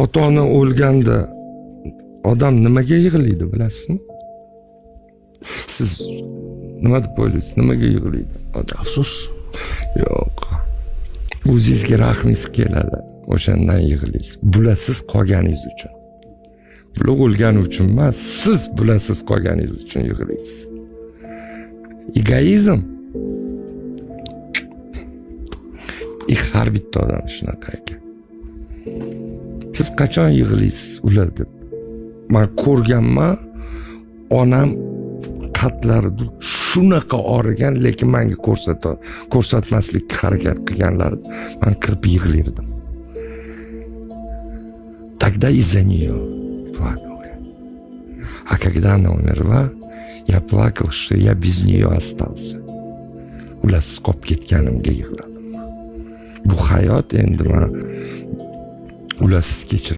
Ota ona o'lganda odam nimaga yig'laydi, bilasizmi? Siz nima deb o'ylaysiz, nimaga yig'laydi odam? Afsus. Yo'q, o'zingizga rahmingiz keladi, o'shandan yig'laysiz. Bularsiz qolganingiz uchun, bular o'lgani uchun emas, siz bularsiz qolganingiz uchun yig'laysiz. Egoizm. И har bitta odam shunaqa ekan. Siz qachon yig'laysiz ular deb? Man ko'rganman, onam qatlarida shunaqa og'rigan, lekin menga ko'rsatmaslikka harakat qilganlarida man kirib yig'lardim. Тогда из-за нее плакал я. А когда она умерла, я плакал, что я без нее остался. Ularsiz qolib ketganimga yig'ladim. Bu hayot endi man ularsiz kechir